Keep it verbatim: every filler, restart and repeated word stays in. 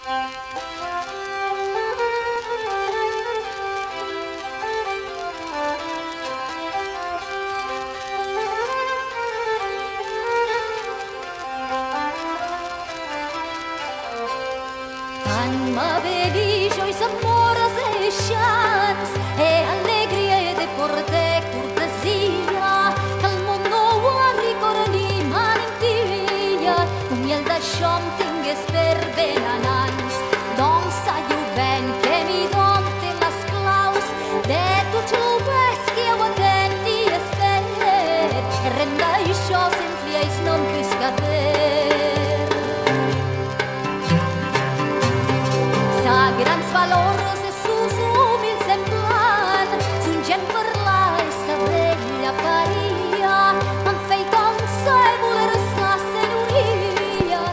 Tant m'avèvi jois amors e chants e alegria de porte cortesia, qu'al mond non arricorni manintuvia, com el daishòm tingues per benanants. Donc saieu ben que mi dònte las claus de tots los bens qui au atendi espèr, e ren d'aishò se'n fièis non pus qu'aver. Sa grans valors e sos umils semblant, son gent per la e sa bèla paria, an fèit onça e voler sa senhoria.